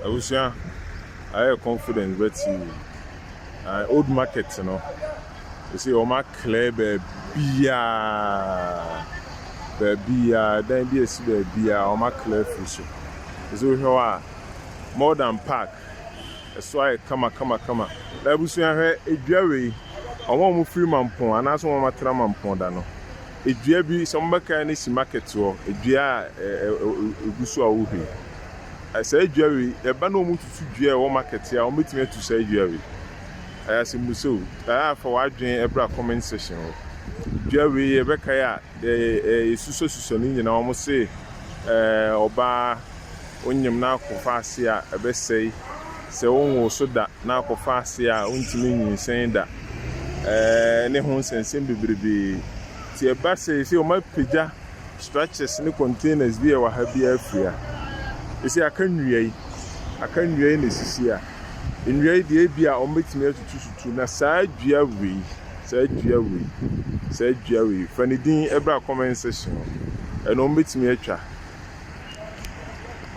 Abusua ayɛ confidence bɛ TV. Old market no, ɛsɛ wɔn aclear baabiaa, baabiaa, dan bi esi baabiaa wɔn aclear firi so. Ɛsɛ wohwɛ hɔ a, more than park, ɛso ayɛ kama kama kama. Na abusua, hwɛ edua wei, wɔn a wɔn firi Mampɔn anaasɛ wɔn atena Mampɔn da no, edua bi sɛ wɔn bɛka ne si market hɔ, edua a egu so a wɔhwɛ yi. Saa dua wei, ɛba na wɔn tutu dua a ɛwɔ market a, wɔn bɛtumi atu saa dua wei. Ɛyɛ asɛmmusa o. Ɛyɛ afa w'adwene ɛbra comment section hɔ. Dua wei yɛbɛkae a, yɛsusɔsusɔ ne nyinaa, wɔn se ɔbaa onyim na akɔfa ase a, ɛbɛsɛe. Sɛ wonwo so da na akɔfa ase a, wontumi nyinsɛn da. Ne ho nsɛnsɛm bebrebee. Nti ɛba sɛ wɔn apagya structures ne containers bi a ɛwɔ ha bi afiri ha. Ɛsɛ aka nnua yi, aka nnua yi na esisi ha. Nnua yi deɛ, ebi a wɔn bɛtumi atutututu na saa dua wei, saa dua wei, saa dua wei, fa ne din ɛbra comment section hɔ. Ɛno wɔn bɛtumi atwa.